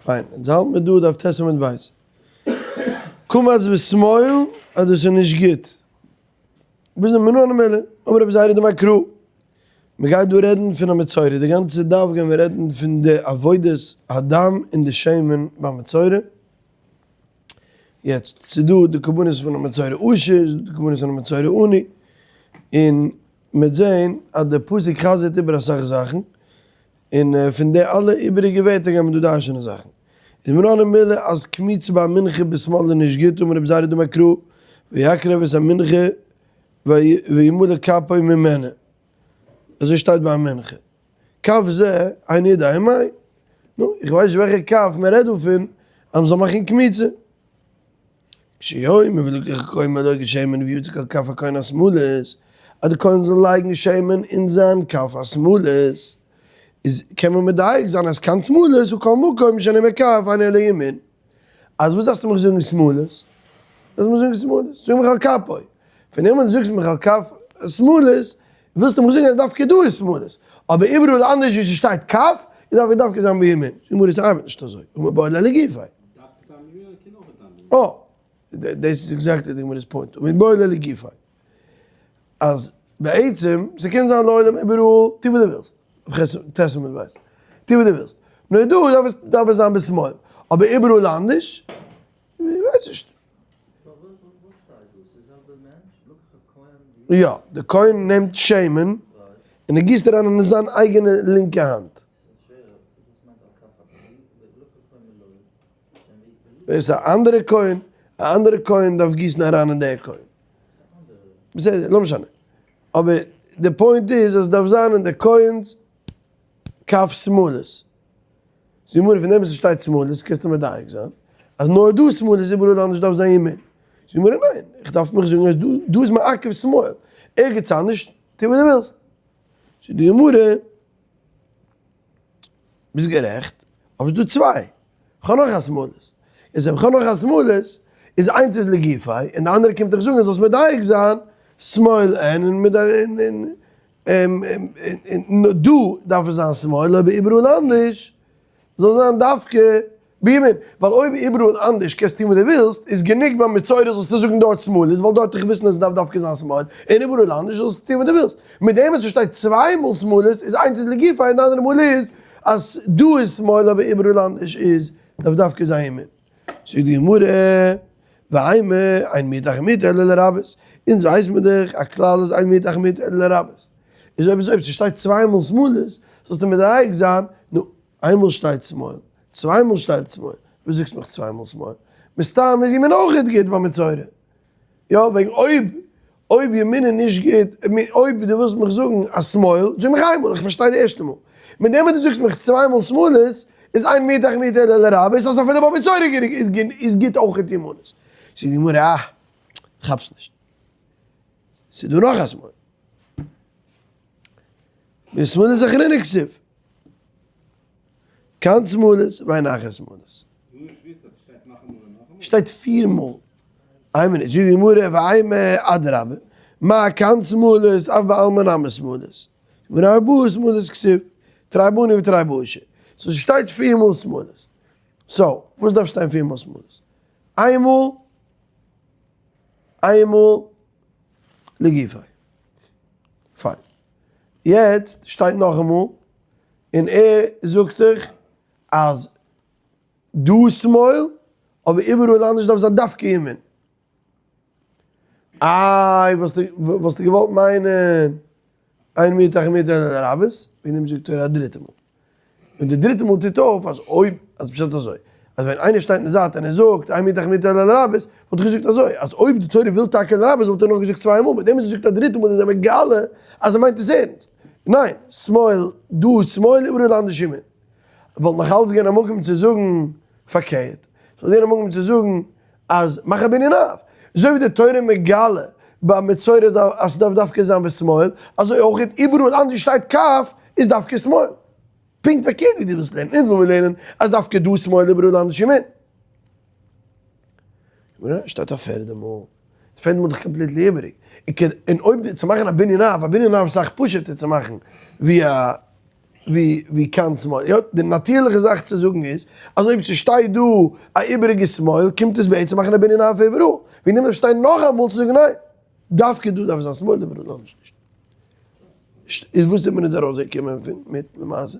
פיין, אונז האלט מיר דא דף ט' עמוד ב'. קמץ בשמאל אז דאס איז נישט גוט. וואס איז מנא הני מילי? אמר רבי זירא דאמר קרא. מ'גייט דא רעדן פון א מצורע, די גאנצע דף גייען מיר רעדן פון די עבודת הדם און די שמן ביי מצורע. יעצט, ס'איז דא די קרבנות פון א מצורע עשיר, ס'איז דא די קרבנות פון א מצורע עני, און מ'וועט זען אז די פסוק חזר'ט איבער אסאך זאכן, און פון די אלע איבעריגע ווערטער גייען מיר דא דרש'נען זאכן. איז מנא הני מילי אז קמיצה ביי מנחה בשמאל איז נישט גוט, אמר רבי זירא דאמר קרא, ויקרב את המנחה וימלא כפו ממנה. אזוי שטייט ביי מנחה. כף זה איני יודע מאי. נו, איך ווייס נישט וועלכע כף מען רעדט דא פון אז מען זאל מאכן קמיצה. כשיאמר ולקח הכהן מלא שמן ויצק על כף הכהן השמאלית, אז די כהן זאל לייגן שמן אין זיין כף השמאלית, איז קען מען מדייק זיין אז כאן שמאלית הוא כל מקום שנאמר כף אינו אלא ימין. אז וואס דארפסטו מיך זאגן שמאלית? דארפסט מיך זאגן שמאלית, זאג מיך על כפו. פון דעם וואס דו זאגסט מיך על כף שמאלית, ווילסטו מיך זאגן אז דווקא דא איז שמאלית. אבער איבעראל אנדערש ווי ס'שטייט כף, איז דארף דווקא זיין בימין. זאגט די גמרא ס'ארבעט נישט אזוי, ומיבעי ליה לגופיה. אה, דאס איז exactly די גמרא'ס point, ומיבעי ליה לגופיה. אז בעצם, ס'קען זיין לעולם איבעראל, טו וואס דו ווילסט. ט עמוד ב'. טו וואס דו ווילסט. נאר דא דארף עס דארף עס זיין בשמאל. אבער איבעראל אנדערש? ווייס נישט. יא, די כהן נעמט שמן און ער גיסט אריין אין זיין אייגענע לינקע האנט. ווער איז א אנדערע כהן? א אנדערע כהן דארף גיסן אריין אין די כהן. בסדר, לא משנה. אבער די point איז אז עס דארף זיין אין די כהן'ס כף שמאלית. זאגט גמרא פון דעם וואס עס שטייט שמאלית קענסטו מדייק זיין אז נאר דא שמאלית איבעראל אנדערש דארף זיין ימין. זאגט גמרא ניין, איך דארף מיך זאגן אז דא דא איז מעכב שמאל, ערגעץ אנדערש טו וואס דו ווילסט. זאגט די גמרא. ביסט גערעכט, אבער ס'דא צוויי. כ'האב נאך א שמאלית. איז אויב כ'האב נאך א שמאלית, איז איינס איז לגופיה, און די אנדערע קומט דיך זאגן זאלסט מדייק זיין, שמאל אין און מיט און און דא דארף עס זיין שמאל, אבער איבעראל אנדערש זאל זיין דווקא בימין, ווייל אויב איבעראל אנדערש קענסטו טון וואס דו ווילסט, איז גענוג ביי מצורע זאלסטו זאגן דארט שמאל איז, ווייל דארט איך וויסן אז עס דארף דווקא זיין שמאל, און איבעראל אנדערש זאלסטו טון וואס דו ווילסט. מיט דעם אז עס שטייט צוויי מאל שמאל איז, איז איינס איז לגופיה און די אנדערע מאל איז אז דא איז שמאל אבער איבעראל אנדערש איז דארף דווקא זיין ימין. זאגט די גמרא, ואימא, אין מיעוט אחר מיעוט אלא לרבות, אונז ווייסן מיר דאך א כלל אז אין מיעוט אחר מיעוט אלא לרבות, איז אויב אזוי אויב ס'שטייט צוויי מאל שמאל איז, זאלסטו מדייק זיין, נו, איינמאל שטייט שמאל, צוויי מאל שטייט שמאל, וואס זאגסט מיך צוויי מאל שמאל? מסתם איז ימין אויך גוט ביי מצורע. יא, וועגן אויב אויב ימין איז נישט גוט, אויב דו ווילסט מיך זאגן אז שמאל, זאג מיך איינמאל, איך פארשטיי די ערשטע מאל. מיט דעם וואס דו זאגסט מיך צוויי מאל שמאלית, איז אין מיעוט אחר מיעוט אלא לרבות, אז אפילו ביי מצורע איז גוט אויך ימנית. זאגט די גמרא, אה, כאפסט נישט. ס'איז דא נאך א שמאל. בשמאלית אחרינא כתיב. כאן שמאלית ואין אחר שמאלית. שטייט פיר מאל. איין מינוט, זאגט די גמרא ואימא אדרבה, מה כאן שמאלית אף בעלמא נמי שמאלית. גמרא ארבעה שמאלית כתיב, תרי בני ותרי באשה. so ס'שטייט פיר מאל שמאלית. so, וואס דארף שטיין פיר מאל שמאלית? איין מאל, איין מאל לגופיה. פיין. יעצט שטייט נאכאמאל און ער זאגט דיך אז דא שמאל, אבער איבעראל אנדערש דארף זיין דווקא ימין. איי וואלסטו געוואלט מיינען אין מיעוט אחר מיעוט אלא לרבות, וועגן דעם זאגט ער א דריטע מאל. און די דריטע מאל טוט אויף אז אויב, אז פשט איז אזוי, אז ווען איינער שטייט אין די זייט און ער זאגט אין מיעוט אחר מיעוט אלא לרבות, וואלט איך געזאגט אזוי, אז אויב די תורה וויל טאקע לרבות וואלט ער נאך געזאגט צוויי מאל, מיט דעם וואס ער זאגט א דריטע מאל איז ער מגלה אז ער מיינט עס ערנסט. ניין, שמאל דא שמאל איבעראל אנדערש ימין. וואלט נאך אלץ געווען א מקום צו זאגן פארקערט. ס'וואלט געווען א מקום צו זאגן אז מאך א בנין אב. אזוי ווי די תורה מגלה ביי מצורע אז ס'דארף דווקא זיין בשמאל, אזוי אויך איבעראל אנדערש שטייט כף איז דווקא שמאל. פונקט פארקערט ווי דו ווילסט לערנען. אונז וויל מיר לערנען אז דווקא דא שמאל איבעראל אנדערש ימין. שטייט א פערדע מאל. די פערדע מאל איז דאך completely איבעריג. און אויב צו מאכן א בנין אב, א בנין אב איז אסאך פשוט'ער צו מאכן ווי א. ווי ווי קיין שמאל. יא, די נאטירליכע זאך צו זאגן איז, אז אויב ס'שטייט דא א איבעריגע שמאל, קומט עס בעצם מאכן א בנין אויף איבעראל. וועגן דעם דארף שטיין נאכאמאל צו זאגן ניין, דווקא דא דארף זיין שמאל, איבעראל אנדערש נישט. איז וואס איז מען אונז ארויסגעקומען פון מיט למעשה?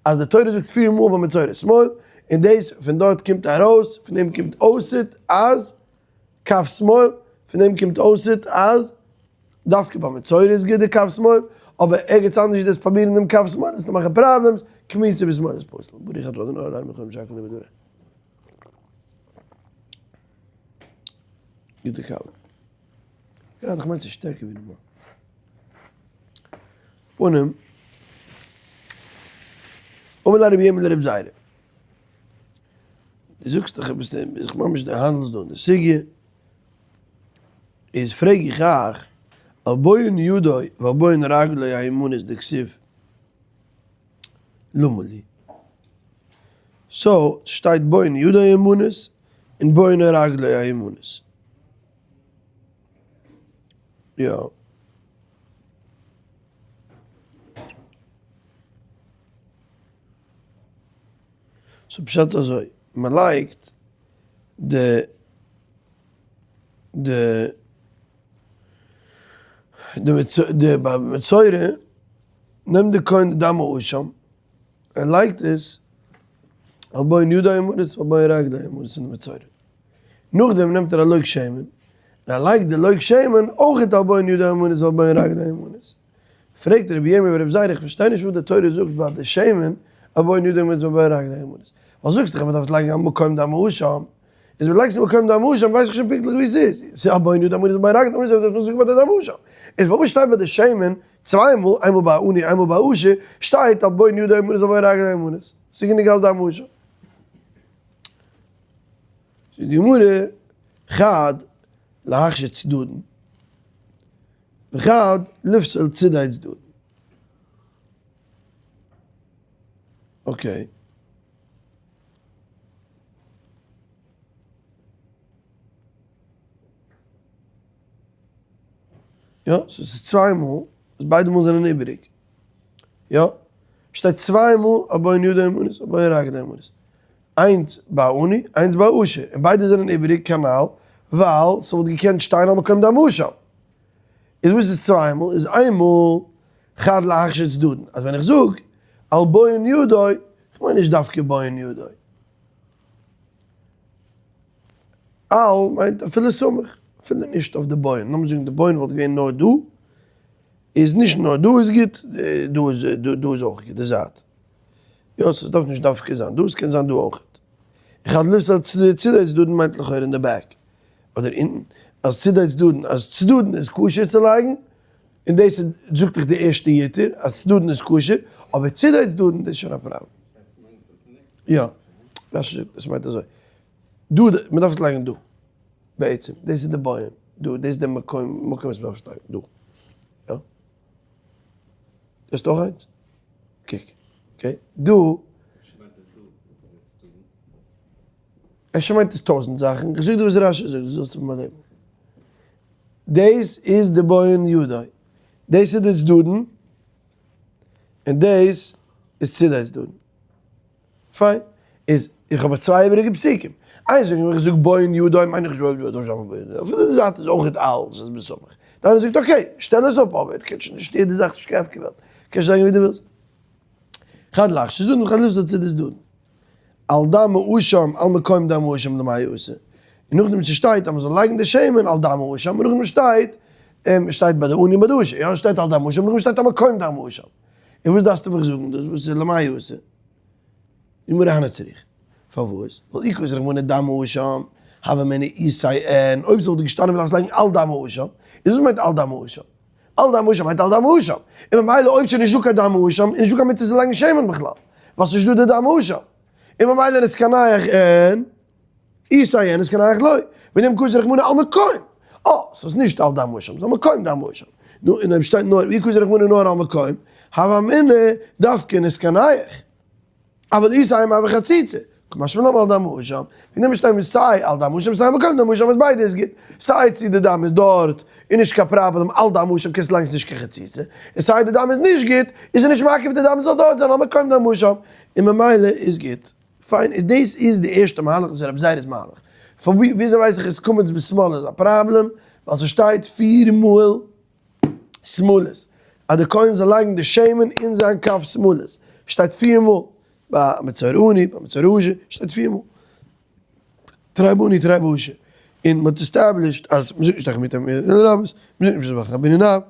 אז די תורה זאגט פיר מאל ביי מצורע שמאל, און דאס פון דארט קומט ארויס, פון דעם קומט אויסעט אז כף שמאל, פון דעם קומט אויסעט אז דווקא ביי מצורע איז גוט די כף שמאל, אבער ערגעץ אנדערש דאס פראבירן דעם כף שמאל איז צו מאכן פראבלעמס, קמיצה בשמאל איז פסול. ברוך אתה ה' אלהינו מלך העולם שהכל נהיה בדברו. גוטע קאווע. גראדע כ'מיין ס'איז שטערקער ווי נארמאל. פנים, אמר ליה רבי ירמי' לרבי זירא, דו זאגסט דאך עפעס דעם, ביסט דאך ממש די האנדלסט דא אין די סוגיא, איז פרעג איך אייך, על בוהן ידו ועל בוהן רגלו הימנית דכתיב למה לי? so, ס'שטייט בוהן ידו הימנית און בוהן רגלו הימנית. יא. so פשט אזוי, מען לייגט די די די ביי מצורע נעמט די כהן די דם האשם ער לייגט עס על בוהן ידו הימנית ועל בוהן רגלו הימנית אין די מצורע. נאכדעם נעמט ער א לוג שמן, און ער לייגט די לוג שמן אויך על בוהן ידו הימנית ועל בוהן רגלו הימנית. פרעגט רבי ירמי' ברבי זירא, איך פארשטיי נישט וואס די תורה זאגט ביי די שמן, על בוהן ידו הימנית ועל בוהן רגלו הימנית. ווייל זאגסט דאך אז מען דארף עס לייגן על מקום דם האשם, איז ווען לייגסט מקום דם האשם ווייס איך שוין פונקטליך ווי עס איז, ס'איז על בוהן ידו הימנית ועל בוהן רגלו הימנית, וואס זאגט ביי די דם האשם? איז פארוואס שטייט ביי די שמן צוויי מאל, איינמאל ביי עני איינמאל ביי עשיר, שטייט על בוהן ידו הימנית ועל בוהן רגלו הימנית? ס'איז גענוג על דם האשם. זאגט די גמרא, חד להכשיר צדדין, וחד לפסול צידי צדדין. okay. יא, ס'איז צוויי מאל, וואס ביידע מאל זענען איבעריג. יא, שטייט צוויי מאל על בוהן ידו הימנית על בוהן רגלו הימנית. איינס ביי עני, איינס ביי עשיר, און ביידע זענען איבעריג כנל, ווייל ס'וואלט געקענט שטיין על מקום דם האשם. איז וואס איז צוויי מאל? איז איינמאל חד להכשיר צדדין, אז ווען איך זאג על בוהן ידו, איך מיין נישט דווקא בוהן ידו. על מיינט אפילו סמוך, אפילו נישט אויף די בוהן, לאמיר זאגן די בוהן וואלט געווען נאר דא, איז נישט נאר דא איז גוט, דא איז דא איז אויך גוט, די זייט. יא, ס'דארף נישט דווקא זיין דא, ס'קען זיין דא אויך. איך האלט ליבסט אז צידי צדדין מיינט לכאורה אין די back, אדער אונטן, אז צידי צדדין, אז צדדין איז כשר צו לייגן, און דאס איז זאגט דיך די ערשטע היתר, אז צדדין איז כשר, אבער צידי צדדין דאס איז שוין א פראבלעם. יא, רשי זאגט עס מיינט אזוי, דא, מען דארף עס לייגן דא, בעצם, דאס איז די בוהן, דא, דאס איז די מקום, מקום וואס מען דארף עס לייגן, דא. יא. האסט אויך איינס? קוק, okay, דא. אפשר מיינט עס טויזנט זאכן, איך זאג דיר וואס רשי זאגט, דו זאלסט האבן א לעבן. דאס איז די בוהן ידו, דאס איז די צדדין, און דאס איז צידי צדדין. פיין. איז איך האב צוויי איבעריגע פסוקים. איינס זאגט ווען איך זאג בוהן ידו מיין איך אפילו די זייט איז אויך אלס איז בסמוך. די אנדערע זאגט okay, שטעל עס אפ אבער קענסט שוין נישט יעדע זאך נישט קיין הפקר וועלט. קענסט לייגן ווי דו ווילסט. חד להכשיר צדדין וחד לפסול צידי צדדין. על דם האשם על מקום דם האשם למאי אתא. און נאכדעם ס'שטייט אז מ'זאל לייגן די שמן על דם האשם און נאכדעם שטייט שטייט ביי די עני און ביי די עשיר. יא שטייט על דם האשם נאכדעם שטייט על מקום דם האשם. און וואס דארפסטו מיך זאגן דאס? וואס איז למאי אתא? גמרא הני צריכא. פארוואס? ווייל אי כתב רחמנא דם האשם, הוה אמינא איתיה אין, אויב ס'וואלט געשטאנען מ'דארף עס לייגן על דם האשם, איז וואס מיינט על דם האשם? על דם האשם מיינט על דם האשם, און ממילא אויב ס'איז נישטא קיין דם האשם, איז נישטא קיין מצוה צו לייגן שמן בכלל, ווייל ס'איז נישטא די דם האשם, און ממילא נתקנח אין. איתיה אין נתקנח לא, וועגן דעם כתב רחמנא על מקום. אה, ס'איז נישט על דם האשם, ס'איז על מקום דם האשם. נו, און אויב שטייט נאר אי כתב רחמנא נאר על מקום, הוה אמינא דווקא נתקנח. אבל איתיה אין הוה חציצה. קא משמע לן על דם האשם, וועגן דעם שטייט מיר סיי על דם האשם סיי מקום דם האשם אז ביידע איז גוט, סיי צו די דם איז דארט איז נישט קיין פראבלעם על דם האשם קענסט לייגן ס'נישט קיין חציצה, און סיי די דם איז נישט גוט איז ער נישט מעכב די דם זאל דארט זיין על מקום דם האשם, און ממילא איז גוט. פיין, איז דאס איז די ערשטע מהלך, דאס איז רבי זירא'ס מהלך. פון ווי וויאזוי ווייס איך אז קמץ בשמאל איז א פראבלעם? ווייל ס'שטייט פיר מאל שמאלית, אז די כהן זאל לייגן די שמן אין זיין כף שמאלית, שטייט פיר מאל, ביי מצורע עני, ביי מצורע אשה, שטייט פיר מאל. תרי בעני תרי באשה. און מ'האט established אז מ'זאגט נישט תחמי תחמי לרבות, מ'זאגט נישט זבח רבינו נב.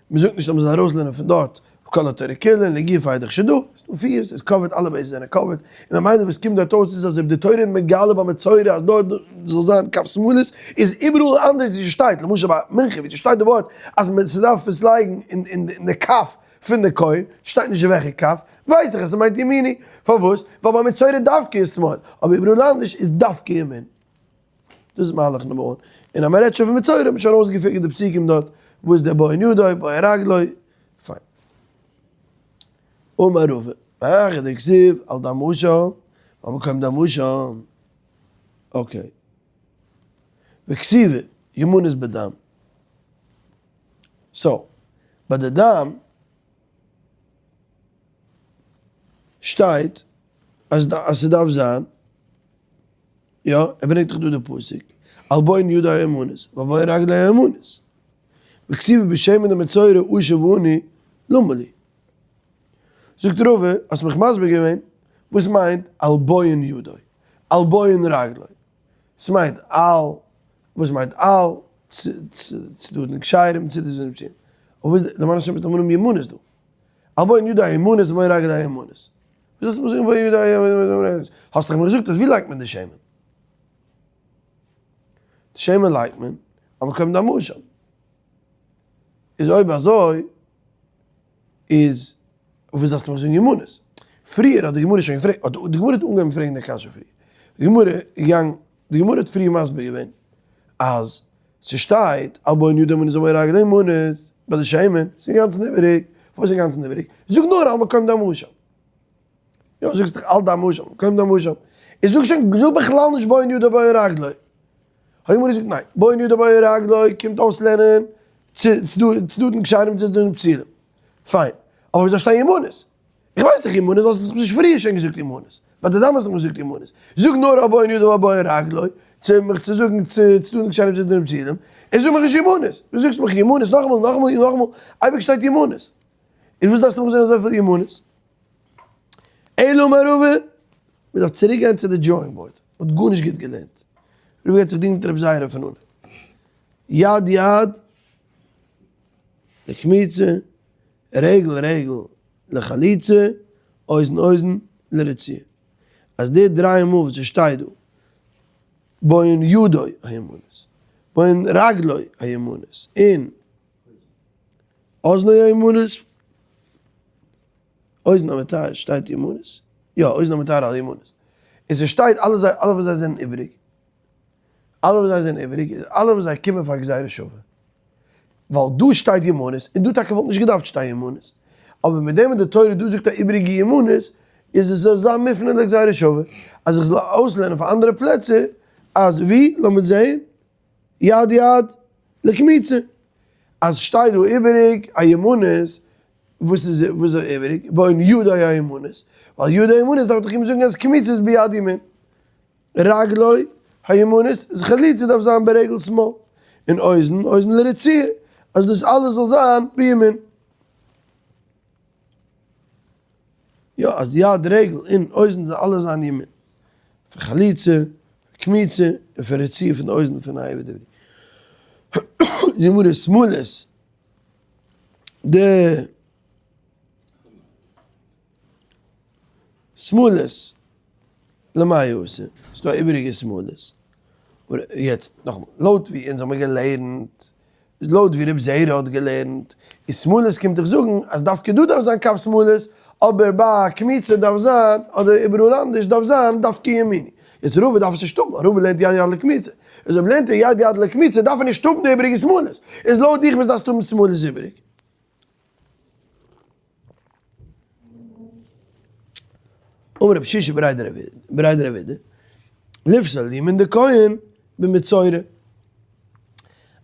מען זאגט נישט אז מען זאל ארויסלערנען פון דארט כל התורה כולה און לגופא איז דאך שוין דא, ס'איז דא פיר, ס'איז covered, אלע bases זענען covered, און ממילא וואס קומט דארט אויס איז אז אויב די תורה איז מגלה ביי מצורע אז דארט זאל זיין כף שמאלית, איז איבעראל אנדערש ווי ס'שטייט, למשל ביי מנחה ווי ס'שטייט די ווארט אז מען ס'דארף עס לייגן אין די כף פון די כהן, שטייט נישט אין וועלכע כף, ווייס איך אז ס'מיינט ימיני, פארוואס? ווייל ביי מצורע דווקא איז שמאל, אבער איבעראל אנדערש איז דווקא ימין. דאס איז מהלך number one. און אז מען רעדט שוין פון מצורע האט מען שוין אויסגע figure ט די פסוקים דארט, וואס דער בוהן ידו, בוהן רגלו, פיין. אמר רבא, מאחר דכתיב על דם אשם, ועל מקום דם אשם. okay. וכתיב ימנית בדם. so, ביי די דם שטייט אז ס'דארף זיין. יא, ער ברענגט דאך דא די פסוק, על בוהן ידי הימנית, ועל בוהן רגלי הימנית. וכתיב בשמן דמצורע עשיר ועני למה לי. זאגט רבא, האסט מיך מסביר געווען וואס מיינט על בוהן ידו, על בוהן רגלו. ס'מיינט על, וואס מיינט על, צדדים כשרים, צדדים פסולים. אבער וואס, למען השם איז דא אמנם ימנית דא. על בוהן ידו הימנית, על בוהן רגלו הימנית. וואס זאלסטו מיר זאגן וואו האסט דאך מיר געזאגט אז ווי לייגט מען די שמן? די שמן לייגט מען אויף מקום דם אשם. איז אויב אזוי איז וואס דארפסטו מיך זאגן ימנית? פריער האט די גמרא שוין געפרעגט, די גמרא האט אנגעהויבן פרעגן די קשיא פריער. די גמרא איז געגאנגען, די גמרא האט פריער מסביר געווען אז ס'שטייט על בוהן ידו הימנית על בוהן רגלו הימנית ביי די שמן, ס'איז אינגאנצן איבעריג, וואס איז אינגאנצן איבעריג? זאג נאר על מקום דם אשם. יא זאגסט דאך על דם אשם, מקום דם אשם. איז זאג שוין, זאג בכלל נישט בוהן ידו בוהן רגלו. האט די גמרא געזאגט ניין, בוהן ידו בוהן רגלו קומט אויסלערנען צדדים כשרים צדדים פסולים. פיין. אבער ווי זאל שטיין ימנית? איך ווייס דאך ימנית, האסט דאך נישט פריער שוין געזאגט ימנית. ביי די דם האסטו געזאגט ימנית. זאג נאר על בוהן ידו ועל בוהן רגלו, צו מיך צו זאגן צדדים כשרים צדדים פסולים, און זאג מיך נישט ימנית. דו זאגסט מיך ימנית נאכאמאל נאכאמאל און נאכאמאל, אייביג שטייט ימנית. און וואס דארפסטו מיך זאגן אזויפיל ימנית? אלא אמר רבא, מען דארף צוריק גיין צו די drawing board, מען האט גארנישט גוט געלערנט. רבא גייט זיך דינגען מיט רבי זירא פון אנהייב. יד יד לקמיצה, רגל רגל לחליצה, אוזן אוזן לרצועה. אז די דריי מאל וואס עס שטייט דא, בוהן ידו הימנית, בוהן רגלו הימנית, און אוזנו הימנית, אוזן המטהר שטייט ימנית, יא אוזן המטהר על ימנית, און ס'שטייט אלע זיי אלע וואס זיי זענען איבעריג, אלע וואס זיי זענען איבעריג איז אלע וואס זיי קומען פאר גזירה שווה. ווייל דא שטייט ימנית, און דא טאקע וואלט נישט געדארפט שטיין ימנית, אבער מיט דעם וואס די תורה דא זאגט א איבעריגע ימנית, איז עס אזא מופנה לגזירה שווה, אז איך זאל אויסלערנען פאר אנדערע פלעצער אז ווי, לאמיר זעהן, יד יד לקמיצה, אז שטייט דא איבעריג א ימנית, וואס איז וואס איז איבעריג? בוהן ידו הימנית, ווייל ידו הימנית דארף דאך אים זאגן אז קמיצה איז ביד ימין. רגלו הימנית איז חליצה דארף זיין ברגל שמאל, און אוזן אוזן לרצועה, אז דאס אלעס זאל זיין בימין. יא, אז יד רגל און אוזן זאל אלעס זיין ימין. פון חליצה, קמיצה, און פון רצועה פון די אוזן פון א עבד עברי. די גמרא שמאלית, די שמאלית למאי אתא, ס'איז דא איבעריגע שמאלית. יעצט נאכאמאל, לויט ווי אונז האמיר געלערנט, איז לויט ווי רבי זירא האט געלערנט, איז שמאלית קומט דאך זאגן אז דווקא דא דארף זיין כף שמאלית, אבער ביי קמיצה דארף זיין, אדער איבעראל אנדערש דארף זיין דווקא ימיני. יעצט רבא דארף עס נישט האבן, רבא לערנט יד יד לקמיצה. איז אויב לערנט ער יד יד לקמיצה דארף ער נישט האבן די איבעריגע שמאלית. איז לויט דיך וואס דארפסטו האבן שמאלית איבעריג? אמר רב שישא בריה דרב אידי, ליפסל ימין דכהן במצורע,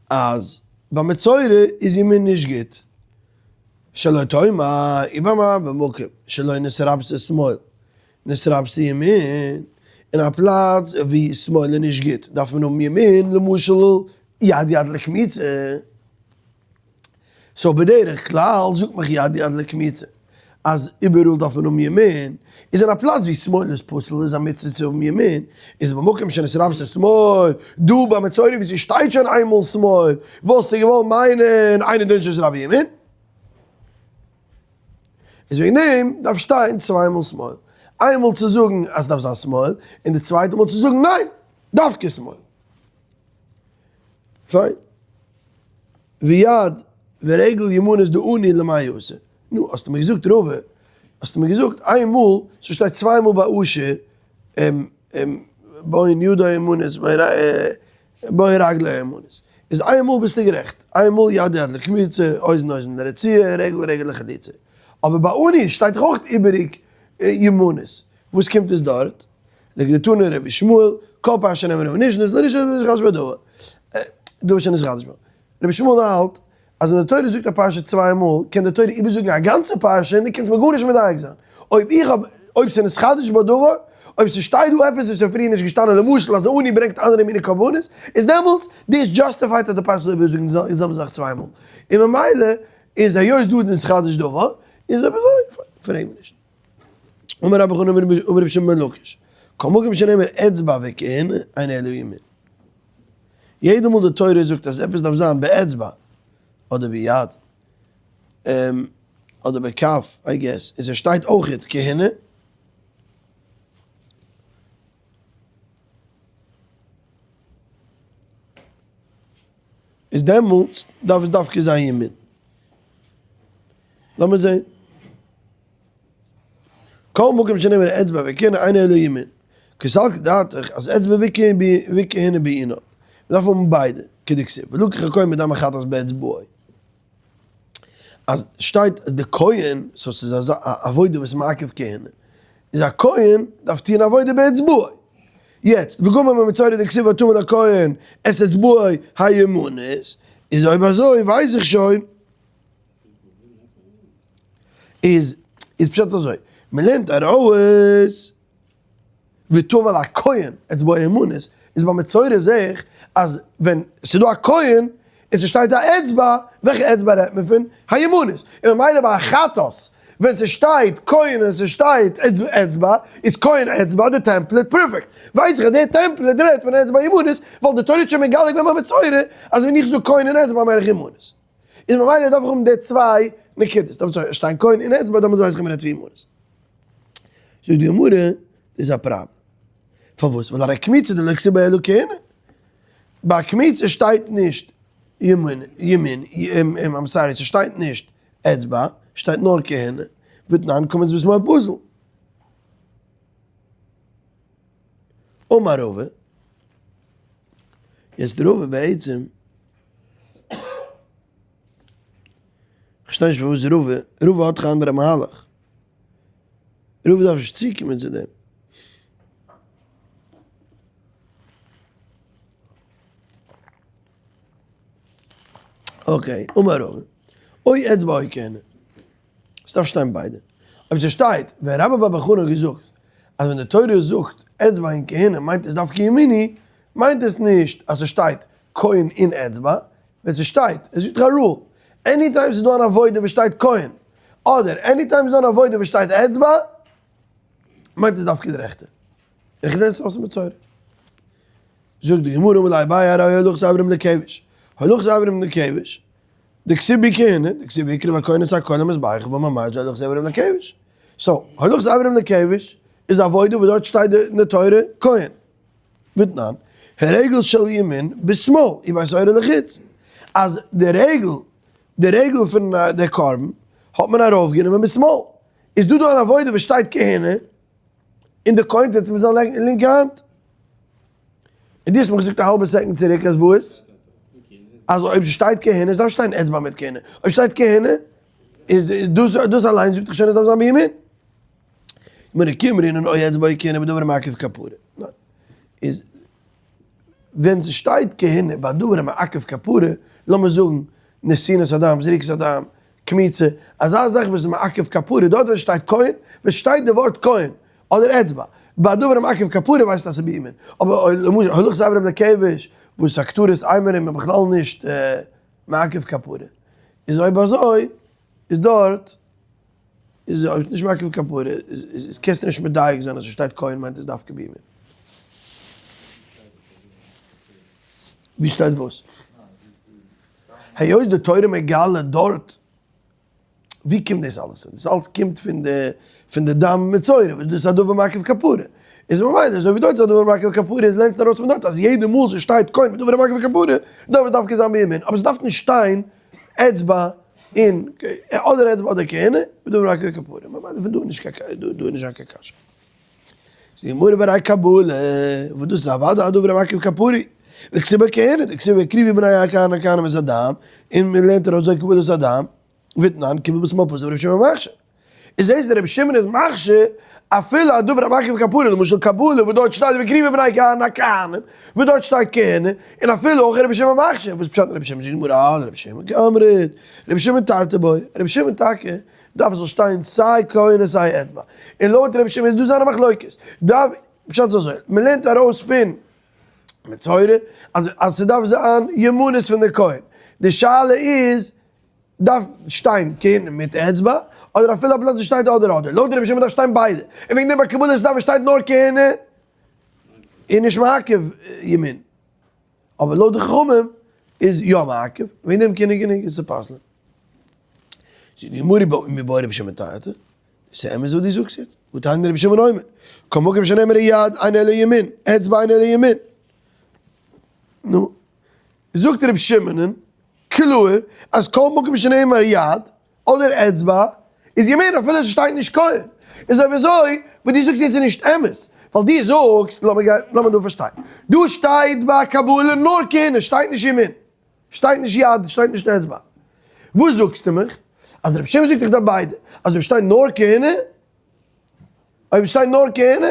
אז ביי מצורע איז ימין נישט גוט, שלא תאמר איבער במקום שלא נתרבתה שמאל נתרבתה ימין, אין א פלאץ ווי שמאל איז נישט גוט דארף מען האבן ימין, למשל יד יד לקמיצה. so בדרך כלל זאגט מיך יד יד לקמיצה אז איבעראל דארף מען האבן ימין, איז אין א פלאץ ווי שמאל איז פסול איז א מצוה צו האבן ימין, איז במקום שנתרבתה שמאל, דא ביי מצורע ווי ס'שטייט שוין איינמאל שמאל, וואלסטו געוואלט מיינען אינו דין שנתרבה ימין? איז וועגן דעם דארף שטיין צוויי מאל שמאל, איינמאל צו זאגן אז ס'דארף זיין שמאל, און די צווייטע מאל צו זאגן ניין, דווקא שמאל. פיין. ויד ורגל ימנית דעני למאי אתא. נו, האסטו מיר געזאגט רבא, האסטו מיר געזאגט איין מאל, ס'שטייט צוויי מאל ביי אשר, בהן ידו הימנית, בהן רגלו הימנית. איז איין מאל ביסטו גערעכט, איין מאל יד יד לקמיצה, אוזן אוזן לרצועה, רגל רגל לחליצה. אבער ביי עני שטייט דאך אויך איבעריג ימנית. וואס קומט עס דארט? דכדתנא רבי ישמעאל, כל פרשה שנאמרה ונשנית, לא נשנית אלא נתחדש בה דבר. דבר שנתחדש בה. רבי ישמעאל האלט אז ווען די תורה זאגט א פרשה צוויי מאל, קען די תורה איבערזאגן א גאנצע פרשה און דו קענסט מיר גארנישט מדייק זיין. אויב איך האב, אויב ס'איז נתחדש בה דבר, אויב ס'שטייט דא עפעס וואס איז פריער נישט געשטאנען, למשל אז עני ברענגט אנדערע מיני קרבנות, איז דעמאלטס דאס justified אז די פרשה זאל איבערזאגן די זעלבע זאך צוויי מאל. און ממילא איז היות דא איז נתחדש דבר, איז אויב אזוי, פרעג מיר נישט. אמר רבי חנא אמר רבי שמעון בן לקיש, כל מקום שנאמר אצבע וכהונה, אינו אלא ימין. יעדע מאל די תורה זאגט אז עפעס דארף זיין באצבע, אדער ביד, אדער בכף, I guess, איז עס שטייט אויכעט כהונה. איז דעמאלטס דארף עס דווקא זיין ימין. לאמיר זעהן. כל מקום שנאמר אצבע וכהונה אינו אלא ימין. קא סלקא דעתך אז אצבע וכהונה בעינן. מ'דארף האבן ביידע, כדכתיב ולקח הכהן מדם החטאת באצבעו. אז שטייט אז די כהן, so ס'איז אזא עבודה וואס מעכב כהונה, איז א כהן דארף טוהן עבודה באצבעו. יעצט, וגמר במצורע דכתיב וטבל הכהן את אצבעו הימנית, איז אויב אזוי ווייס איך שוין. איז איז פשט אזוי, מען לערנט ארויס וטבל הכהן אצבעו הימנית, איז ביי מצורע זעה איך אז ווען ס'איז דא א כהן און ס'שטייט א אצבע, וועלכע אצבע רעדט מען פון? הימנית, און ממילא ביי א חטאת ווען ס'שטייט כהן און ס'שטייט אצבע, איז כהן אצבע די template perfect, ווייס איך אז די template רעדט פון אצבע הימנית, ווייל די תורה האט שוין מגלה געווען ביי מצורע אז ווען איך זאג כהן און אצבע מיין איך הימנית. איז ממילא דארף איך האבן די צוויי נקודות, דארף זיך שטיין כהן און אצבע דעמאלטס ווייס איך מ'רעדט פון הימנית. זאגט די גמרא, דאס איז א פראבלעם. פארוואס? ווייל הרי קמיצה דלא כתיב בה אלא כהונה. ביי קמיצה שטייט נישט ימין, ימין, I'm sorry, ס'שטייט נישט אצבע, שטייט נאר כהונה, ותנן קמץ בשמאל פסול. אמר רבא, יעצט רבא בעצם, כ'פארשטיי נישט פארוואס רבא, רבא האט דאך א אנדערע מהלך, רבא דארף נישט צוקומען צו דעם. okay, אמר רבא, או אצבע או כהונה, ס'דארף שטיין ביידע. אויב ס'שטייט, ווען רבה בר בר חנה האט געזאגט אז ווען די תורה זאגט אצבע און כהונה מיינט עס דווקא ימיני, מיינט עס נישט אז ס'שטייט כהן און אצבע, ווען ס'שטייט, עס זאגט דאך א rule, anytime ס'איז דא אן עבודה וואס שטייט כהן, אדער anytime ס'איז דא אן עבודה וואס שטייט אצבע, מיינט עס דווקא די רעכטע. איך לערן עס אויס אין מצורע. זאגט די גמרא אמר ליה אביי הרי הולכת אברים לכבש, הולכת אברים לכבש, דכתיב בהו כהונה, דכתיב והקריב הכהן את הכל המזבח ואמר הולכת אברים לכבש. so, הולכת אברים לכבש איז עבודה וואס דארט שטייט אין די תורה כהן. ותנן, הרגל של ימין בשמאל, ובית עורה לחוץ. אז די רגל, די רגל פון די קרבן האט מען ארויפגענומען בשמאל. איז דא דא אן עבודה וואס שטייט כהונה, און די כהן טוט עס מיט זיין לינקע האנט. און דו האסט מיר געזאגט א האלבע second צוריק אז וואס? אז אויב ס'שטייט כהונה, עס דארף שטיין אצבע מיט כהונה. אויב שטייט כהונה, איז דאס דאס אליין זאגט דאך שוין עס דארף זיין בימין. גמרא כי אמרינן או אצבע או כהונה בדבר מעכב כפרה. ניין. איז ווען ס'שטייט כהונה ביי דבר מעכב כפרה, לאמיר זאגן נתינת הדם, זריקת הדם, קמיצה, אזא זאך וואס איז מעכב כפרה, דארט ווען שטייט כהן, ווען שטייט די ווארט כהן, אדער אצבע, ביי דבר מעכב כפרה ווייסט אז ס'איז בימין, אבער למשל הולכת אברים לכבש, וואס הקטרת אימורים איז בכלל נישט מעכב כפרה, איז אויב אזוי איז דארט איז אויב נישט מעכב כפרה איז קענסטו נישט מדייק זיין אז ס'שטייט כהן מיינט עס דווקא בימין. ווי שטייט וואס? היות די תורה מגלה דארט, ווי קומט דאס אלעס פון? דאס אלעס קומט פון די פון די דם מצורע וואס דאס איז א דבר מעכב כפרה. איז ממילא אזוי ווי דארט איז א דבר מעכב כפרה איז לערנסטו ארויס פון דארט אז יעדע מאל ס'שטייט כהן מיט דבר מעכב כפרה דארף עס דווקא זיין בימין אבער ס'דארף נישט שטיין אצבע און אדער אצבע אדער כהונה בדבר מעכב כפרה ממילא פון דא איז נישט קיין דא איז נישט קיין קשיא. זאגט די גמרא והראי' קבלה, וואס דאס איז אוודאי א דבר המעכב כפרה, וכתיב כהונה, דכתיב והקריבו בני הכהנים הכהנים את הדם, און מען לערנט ארויס זוי קבלת הדם, ותנן קיבל בשמאל פסול רבי שמעון מכשיר. איז זעהסט רבי שמעון איז מכשיר אפילו א דבר המעכב כפרה, למשל קבלה וואס דארט שטייט והקריבו בני הכהנים הכהנים, וואס דארט שטייט כהונה, און אפילו אויך רבי שמעון מכשיר, וואס פשט אין רבי שמעון? זאגט די גמרא, אה, רבי שמעון קאמרת, רבי שמעון תרתי בעי, רבי שמעון טאקע דארף עס זאל שטיין סיי כהונה און סיי אצבע, און לויט רבי שמעון איז דא זיינע מחלוקת, דארף, פשט איז אזוי, מען לערנט ארויס פון מצורע אז אז ס'דארף זיין ימנות פון די כהן, די שאלה איז דארף שטיין כהונה מיט אצבע, אדער אפילו א פלאץ וואס שטייט אדער אדער, לויט רבי שמעון דארף שטיין ביידע, און וועגן דעם ביי קבלת דארף שטייט נאר כהונה און נישט מעכב ימין, אבער לויט די חכמים איז יא מעכב, וועגן דעם כהונה גענוג איז צו פסל'ען. זאגט די גמרא מיבעי רבי שמעון תרתי, דאס איז אמת וואס דו זאגסט יעצט, והתניא רבי שמעון אומר, כל מקום שנאמר יד אינו אלא ימין, אצבע אינו אלא ימין. נו, זאגט רבי שמעונ'ן קלאר אז כל מקום שנאמר יד אדער אצבע איז ימין אפילו עס שטייט נישט כהן. איז אויב אזוי וואס דו זאגסט יעצט איז נישט אמת, ווייל דו זאגסט, לאמיר גיין, לאמיר דא פארשטיין, דא שטייט ביי קבלה נאר כהונה, שטייט נישט ימין. שטייט נישט יד, שטייט נישט אצבע. וואס זאגסטו מיך? אז רבי שמעון זאגט איך דארף ביידע. אז אויב שטייט נאר כהונה, אויב שטייט נאר כהונה,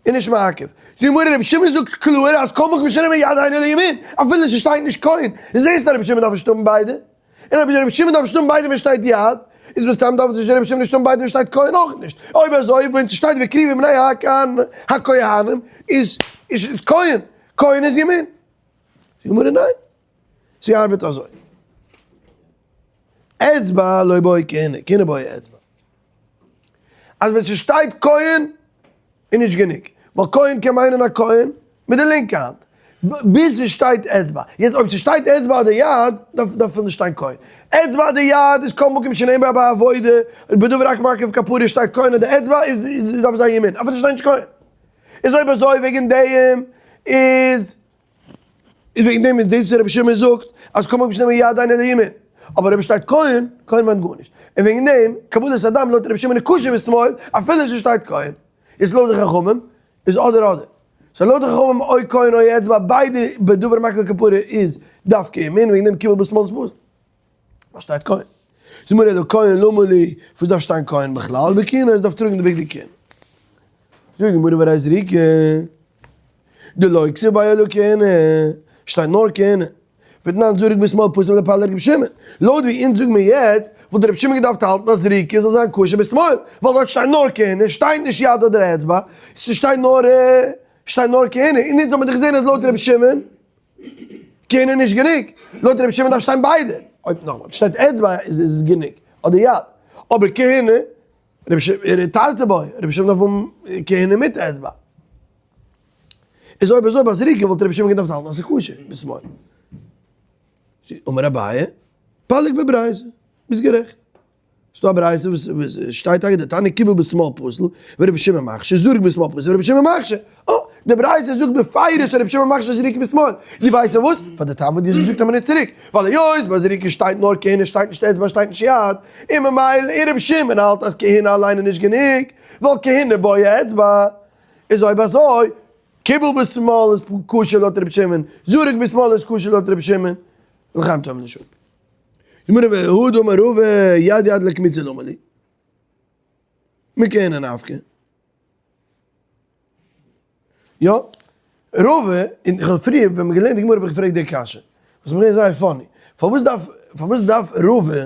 איז נישט מעכב. זאגט די גמרא רבי שמעון זאגט קלאר אז כל מקום שנאמר יד אינו אלא ימין, אפילו ס'שטייט נישט כהן. זעסט אז רבי שמעון דארף נישט האבן ביידע. און אויב רבי שמעון דארף נישט האבן ביידע ווען שטייט יד, איז מסתם דארף נישט רבי שמעון נישט האבן ביידע ווען שטייט כהן אויך נישט. אויב אזוי ווען ס'שטייט והקריבו בני הכהנים איז כהן, כהן איז ימין. זאגט די גמרא ניין, ס'ארבעט אזוי, אצבע לא בעי כהונה, כהונה בעי אצבע, אז ווען ס'שטייט כהן איז נישט גענוג, ווייל כהן קען מיינען א כהן מיט די לינקע האנט, ביז ס'שטייט אצבע, יעצט אויב ס'שטייט אצבע אדער יד, דארף דארף נישט שטיין כהן, אצבע אדער יד איז כל מקום שנאמר בעבודה, בדבר רק מעכב כפרה שטייט כהן אדער אצבע איז דארף זיין ימין, אפילו ס'שטייט נישט כהן. איז אויב אזוי וועגן דעם איז איז וועגן דעם איז דאס רבי שמעון זאגט אז כל מקום שנאמר יד אינו אלא ימין, אבער אויב שטייט כהן, כהן מיינט גארנישט, און וועגן דעם קבלת הדם לויט רבי שמעון איז כשר בשמאל אפילו עס שטייט כהן, איז לויט די חכמים איז אדער אדער, סא לויט די חכמים או כהן או אצבע ביידע בדבר מקח כפרה איז דווקא ימין וועגן דעם קיבל בשמאל איז פסול. וואס שטייט כהן? זאגט מיר אלא כהן למה לי, וואס דארף שטיין כהן בכלל? בכהונה עס דארף טראגן די בגדי כהונה. זאגט די גמרא והרי זריקה דלא כתיב ביה אלא כהונה, שטייט נאר כהונה. ותנן זרק בשמאל פסול לפלג רבי שמעון. לויט ווי אונז זאגן מיר יעצט, וואלט רבי שמעון געדארפט האלטן אז זריקה זאל זיין כשר בשמאל, ווייל דארט שטייט נאר כהונה, שטייט נישט יד אדער אצבע, ס'שטייט נאר שטייט נאר כהונה, און אונז האבן דאך געזען אז לויט רבי שמעון, כהונה איז נישט גענוג, לויט רבי שמעון דארף שטיין ביידע, אויב נאכאמאל שטייט אצבע איז עס גענוג, אדער יד, אבער כהונה, רבי שמעון תרתי בעי, רבי שמעון דארף האבן כהונה מיט אצבע. איז אויב אזוי ביי זריקה וואלט רבי שמעון געדארפט האלטן אז ס'איז כשר, בשמאל. אמר אביי, פליג בברייתא, ביסט גערעכט. ס'דא א ברייתא וואס שטייט טאקע דתניא קיבל בשמאל פסול ורבי שמעון מכשיר זרק בשמאל פסול ורבי שמעון מכשיר. אה! די ברייתא זאגט בפירוש אז רבי שמעון מכשיר זריקה בשמאל. דו ווייסט פארוואס? פאר די טעם וואס דו האסט געזאגט א מינוט צוריק. ווייל היות ביי זריקה שטייט נאר כהונה שטייט נישט אצבע שטייט נישט יד. און ממילא און רבי שמעון האלט אז כהונה אליין איז נישט גענוג ווייל כהונה בעי אצבע. איז אויב אזוי קיבל בשמאל איז כשר לויט רבי שמעון, זרק בשמאל איז כשר לויט רבי שמעון. לחיים טובים לשלום. גמרא והא דאמר רבא יד יד לקמיצה למה לי. מכהונה נפקא. יא, רבא, און איך האב פריער ווען מ'האט געלערנט די גמרא האב איך געפרעגט די קשיא, וואס איז מיר געווען זייער funny, פארוואס דארף, פארוואס דארף רבא,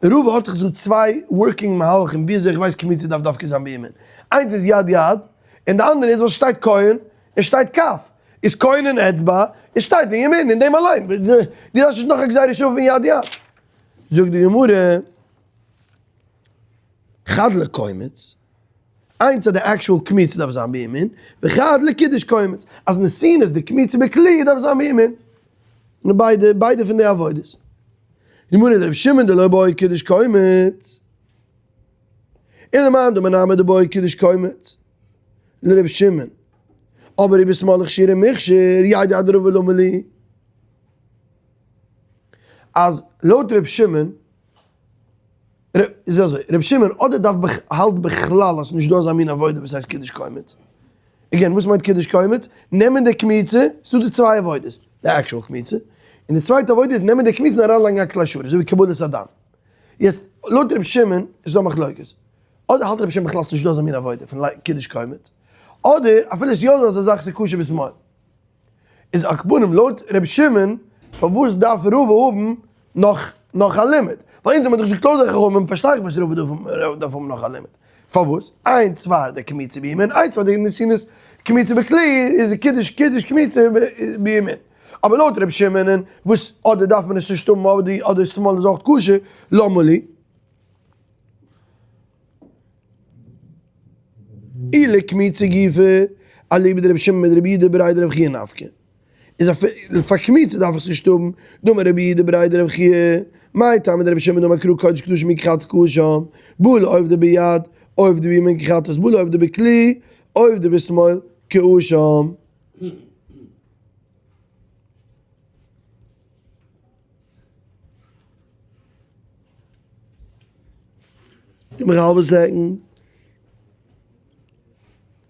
רבא האט דאך דא צוויי working מהלכים ווי אזוי איך ווייס קמיצה דארף דווקא זיין בימין, איינס איז יד יד, און די אנדערע איז וואס שטייט כהן און שטייט כף, איז כהן און אצבע, און שטייט אין ימין, אין דעם אליין, דו דארפסט נישט נאך א גזירה שוה פון יד יד. זאגט די גמרא, חד לקומץ, איינס אז די actual קמיצה דארף זיין בימין, וחד לקידוש קומץ, אז נתינת די קמיצה בכלי דארף זיין בימין. און ביידע, ביידע פון די עבודות. גמרא דרבי שמעון דלא בעי קידוש קומץ, ולמאן דאמר נמי דבעי קידוש קומץ, לרבי שמעון, אבער אי בשמאל הכשירו מוכשר, יד יד דרבא למה לי. אז לויט רבי שמעון, איז אזוי, רבי שמעון אדער דארף האלט בכלל אז ס'נישט דא אזא מין עבודה וואס הייסט קידוש קומץ, again וואס מיינט קידוש קומץ? נעמען די קמיצה, ס'דא די צוויי עבודות, די actual קמיצה, און די צווייטע עבודה איז נעמען די קמיצה און אריינלייגן א כלי שרת, אזוי ווי קבלת הדם. יעצט, לויט רבי שמעון איז דא א מחלוקת, אדער האלט רבי שמעון בכלל ס'נישט דא אזא מין עבודה פון קידוש קומץ, אדער אפילו ס'איז יא דא אזא זאך ס'איז כשר בשמאל. איז על כל פנים לויט רבי שמעון פארוואס דארף רבא האבן נאך נאך א לימוד? ווייל אונז האבן דאך געזאגט לויט די חכמים פארשטיי איך וואס רבא דארף האבן נאך א לימוד. פארוואס? איינס פאר די קמיצה בימין, איינס פאר די נתינת קמיצה בכלי איז קידוש קידוש קמיצה בימין. אבער לויט רבי שמעונ'ען וואס אדער דארף מען עס נישט האבן אדער שמאל איז אויך כשר, למה לי? אי לקמיצה גופא, אליבא דרבי שמעון מדרבי יהודה בריה דרב חייא נפקא. איז אפילו פאר קמיצה דארף איך עס נישט האבן, דאמר רבי יהודה בריה דרב חייא, מאי טעמא דרבי שמעון דאמר קרא קודש קדשים הוא כחטאת כאשם, בא לעובדא ביד, עובדא בימין כחטאת, בא לעובדא בכלי, עובדא בשמאל כאשם. גיב מיך א האלבע second.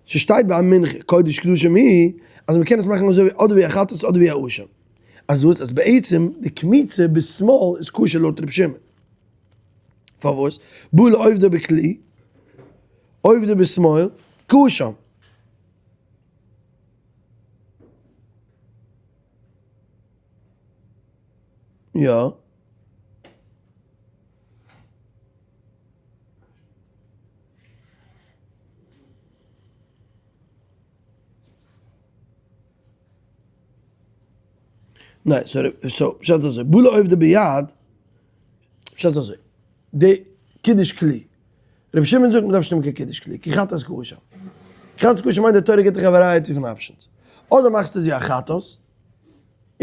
ס'שטייט ביי א מנחה קודש קדשים היא אז מ'קען עס מאכן אזוי ווי אדער ווי א חטאת אדער ווי א אשם. אז וואס? אז בעצם די קמיצה בשמאל איז כשר לויט ר' שמעון. פארוואס? בא לעובדא בכלי, עובדא בשמאל, כאשם. יא. ניין, sorry, so, פשט אזוי, בא לעובדא ביד, פשט אזוי, די קידוש כלי, רבי שמעון זאגט מ'דארף נישט האבן קיין קידוש כלי, כי חטאת כאשם. חטאת כאשם מיינט די תורה גיבט דיך א variety פון options. אדער מאכסטו עס ווי א חטאת,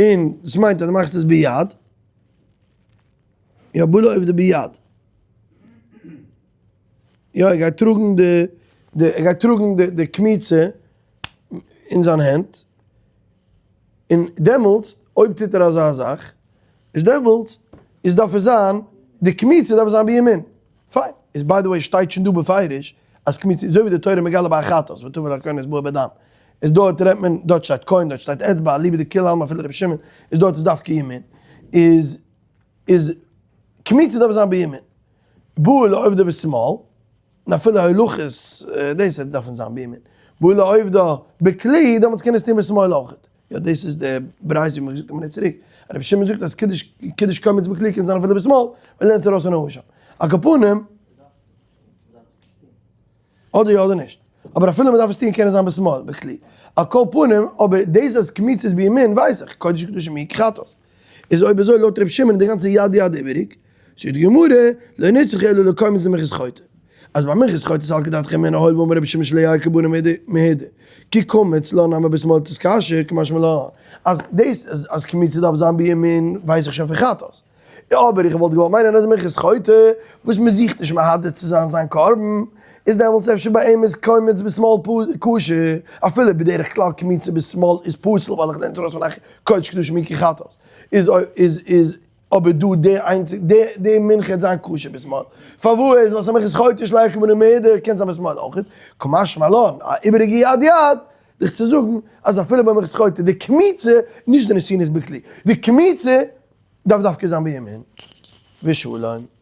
און דאס מיינט אז דו מאכסט עס ביד, יא בא לעובדא ביד. יא ער גייט טראגן די די ער גייט טראגן די די קמיצה אין זיין הענט, און דעמאלטס אויב טוט ער אזא זאך, איז דעמאלטס איז דארף עס זיין די קמיצה דארף זיין בימין. פיין, איז by the way שטייט שוין דא בפירוש אז קמיצה אזוי ווי די תורה מגלה ביי א חטאת וטבל הכהן אצבעו בדם, איז דארט רעדט מען דארט שטייט כהן דארט שטייט אצבע אליבא דכולי עלמא אפילו רבי שמעון איז דארט איז דווקא ימין איז איז קמיצה דארף זיין בימין בא לעובדא בשמאל און אפילו הולכות דאס דארף זיין בימין בא לעובדא בכלי דעמאלטס קען עס טון בשמאל אויכעט. יא דאס איז די ברייתא ווי מ'האט געזאגט א מינוט צוריק, רבי שמעון זאגט אז קידוש קידוש קומץ בכלי קען זיין אפילו בשמאל, ווייל לערנט ארויס אן אשם. על כל פנים, אדער יא אדער נישט, אבער אפילו מ'דארף עס טון קען עס זיין בשמאל בכלי. על כל פנים, אבער דאס אז קמיצה איז בימין ווייס איך, קודש קדשים היא כחטאת. איז אויב אזוי לויט רבי שמעון איז די גאנצע יד יד איבעריג, זאגט די גמרא, לא נצרכא אלא לקומץ דמנחת חוטא. אז ביי מנחת חוטא סלקא דעתך אמינא הואיל ואמר רבי שמעון שלא יהא קרבנו מהודר, כי קמץ לה נמי בשמאל תתכשר קמשמע לן, אז דאס אז קמיצה דארף זיין בימין ווייס איך שוין פון חטאת. אבער איך וואלט געוואלט מיינען אז מנחת חוטא וואס מען זוכט נישט מהדר צו זיין זיין קרבן, איז דעמאלטס אפשר ביי אים איז קומץ בשמאל כשר, אפילו בדרך כלל קמיצה בשמאל איז פסול ווייל איך לערן עס ארויס פון א קודש קדשים היא כחטאת, איז איז איז אבער דא די איינציג די די מנחה וועט זיין כשר בשמאל, פארוואס ווייל ס'איז א מנחת חוטא שלא יהא קרבנו מהודר קען זיין בשמאל אויכעט, קא משמע לן א איבעריגע יד יד דיך צו זאגן אז אפילו ביי מנחת חוטא די קמיצה, נישט די נתינת בכלי, די קמיצה דארף דווקא זיין בימין. ושלום.